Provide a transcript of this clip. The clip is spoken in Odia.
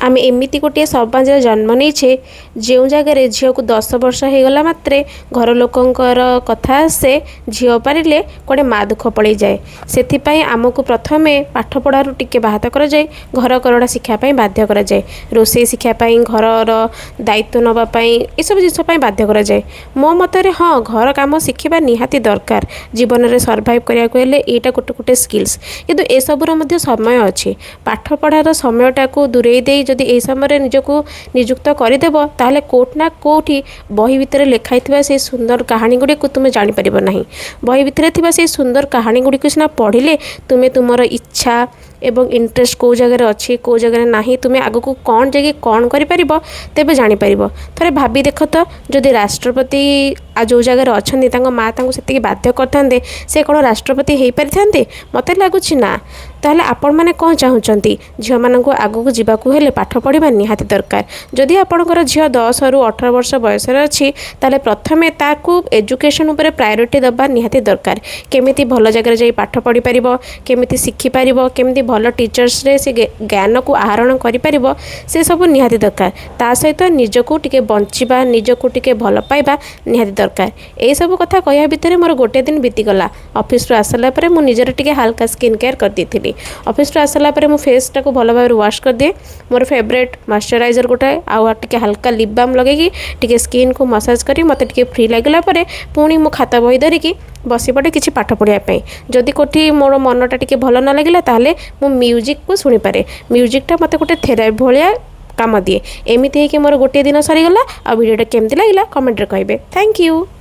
ଆମେ ଏମିତି ଗୋଟିଏ ସମାଜରେ ଜନ୍ମ ନେଇଛେ, ଯେଉଁ ଜାଗାରେ ଝିଅକୁ 10 ବର୍ଷ ହେଇଗଲା ମାତ୍ରେ ଘର ଲୋକଙ୍କର କଥା ଆସେ, ଝିଅ ପାରିଲେ କୁଆଡ଼େ ମା' ଦୁଃଖ ପଳେଇଯାଏ। ସେଥିପାଇଁ ଆମକୁ ପ୍ରଥମେ ପାଠପଢ଼ାରୁ ଟିକେ ବାହାତ କରାଯାଇ ଘରକରଣା ଶିଖିବା ପାଇଁ ବାଧ୍ୟ କରାଯାଏ। ରୋଷେଇ ଶିଖିବା ପାଇଁ, ଘରର ଦାୟିତ୍ୱ ନେବା ପାଇଁ, ଏସବୁ ଜିନିଷ ପାଇଁ ବାଧ୍ୟ କରାଯାଏ। ମୋ ମତରେ ହଁ, ଘର କାମ ଶିଖିବା ନିହାତି ଦରକାର। ଜୀବନରେ ସର୍ଭାଇଭ୍ କରିବାକୁ ହେଲେ ଏଇଟା ଗୋଟେ ଗୋଟେ ସ୍କିଲ୍ସ। କିନ୍ତୁ ଏସବୁର ମଧ୍ୟ ସମୟ ଅଛି। ପାଠପଢ଼ାର ସମୟଟାକୁ ଦୂରେଇ ଦେଇ ଯଦି ଏହି ସମୟରେ ନିଜକୁ ନିଯୁକ୍ତ କରିଦେବ, ତାହେଲେ କେଉଁଠି ନା କେଉଁଠି ବହି ଭିତରେ ଲେଖା ହେଇଥିବା ସେଇ ସୁନ୍ଦର କାହାଣୀ ଗୁଡ଼ିକୁ ତୁମେ ଜାଣିପାରିବ ନାହିଁ। ବହି ଭିତରେ ଥିବା ସେଇ ସୁନ୍ଦର କାହାଣୀ ଗୁଡ଼ିକୁ ସିନା ପଢ଼ିଲେ ତୁମେ ତୁମର ଇଚ୍ଛା ଏବଂ ଇଣ୍ଟରେଷ୍ଟ କେଉଁ ଜାଗାରେ ଅଛି, କେଉଁ ଜାଗାରେ ନାହିଁ, ତୁମେ ଆଗକୁ କ'ଣ ଯାଇକି କ'ଣ କରିପାରିବ, ତେବେ ଜାଣିପାରିବ। ଥରେ ଭାବି ଦେଖ ତ, ଯଦି ରାଷ୍ଟ୍ରପତି ଯେଉଁ ଜାଗାରେ ଅଛନ୍ତି, ତାଙ୍କ ମା' ତାଙ୍କୁ ସେତିକି ବାଧ୍ୟ କରିଥାନ୍ତେ, ସେ କ'ଣ ରାଷ୍ଟ୍ରପତି ହେଇପାରିଥାନ୍ତେ? ମୋତେ ଲାଗୁଛି ନା। ତାହେଲେ ଆପଣମାନେ କ'ଣ ଚାହୁଁଛନ୍ତି? ଝିଅମାନଙ୍କୁ ଆଗକୁ ଯିବାକୁ ହେଲେ ପାଠ ପଢ଼ିବା ନିହାତି ଦରକାର। ଯଦି ଆପଣଙ୍କର ଝିଅ 10ରୁ 18 ବର୍ଷ ବୟସରେ ଅଛି, ତାହେଲେ ପ୍ରଥମେ ତାକୁ ଏଜୁକେସନ୍ ଉପରେ ପ୍ରାୟୋରିଟି ଦେବା ନିହାତି ଦରକାର। କେମିତି ଭଲ ଜାଗାରେ ଯାଇ ପାଠ ପଢ଼ିପାରିବ, କେମିତି ଶିଖିପାରିବ, କେମିତି ଭଲ ଟିଚର୍ସରେ ସେ ଜ୍ଞାନକୁ ଆହରଣ କରିପାରିବ, ସେସବୁ ନିହାତି ଦରକାର। ତା ସହିତ ନିଜକୁ ଟିକେ ବଞ୍ଚିବା, ନିଜକୁ ଟିକେ ଭଲ ପାଇବା ନିହାତି ଦରକାର। ଏଇସବୁ କଥା କହିବା ଭିତରେ ମୋର ଗୋଟେ ଦିନ ବିତିଗଲା। ଅଫିସରୁ ଆସିଲା ପରେ ମୁଁ ନିଜର ଟିକେ ହାଲକା ସ୍କିନ୍ କେୟାର କରିଦେଇଥିଲି। ଅଫିସରୁ ଆସିଲା ପରେ ମୁଁ ଫେସ୍ଟାକୁ ଭଲ ଭାବରେ ୱାଶ୍ କରିଦିଏ। ମୋର ଫେଭରେଟ୍ ମଶ୍ଚରାଇଜର୍ ଗୋଟାଏ ଆଉ ଟିକେ ହାଲକା ଲିପ୍ ବାମ୍ ଲଗେଇକି ଟିକେ ସ୍କିନ୍କୁ ମସାଜ କରି ମୋତେ ଟିକେ ଫ୍ରି ଲାଗିଲା ପରେ ପୁଣି ମୁଁ ଖାତା ବହି ଧରିକି ବସିପଡ଼େ କିଛି ପାଠ ପଢ଼ିବା ପାଇଁ। ଯଦି କେଉଁଠି ମୋର ମନଟା ଟିକେ ଭଲ ନ ଲାଗିଲା, ତାହେଲେ ମୁଁ ମ୍ୟୁଜିକ୍କୁ ଶୁଣିପାରେ। ମ୍ୟୁଜିକ୍ଟା ମୋତେ ଗୋଟେ ଥେରାପି ଭଳିଆ କାମ ଦିଏ। ଏମିତି ହେଇକି ମୋର ଗୋଟିଏ ଦିନ ସରିଗଲା। ଆଉ ଭିଡ଼ିଓଟା କେମିତି ଲାଗିଲା, କମେଣ୍ଟରେ କହିବେ। Thank you.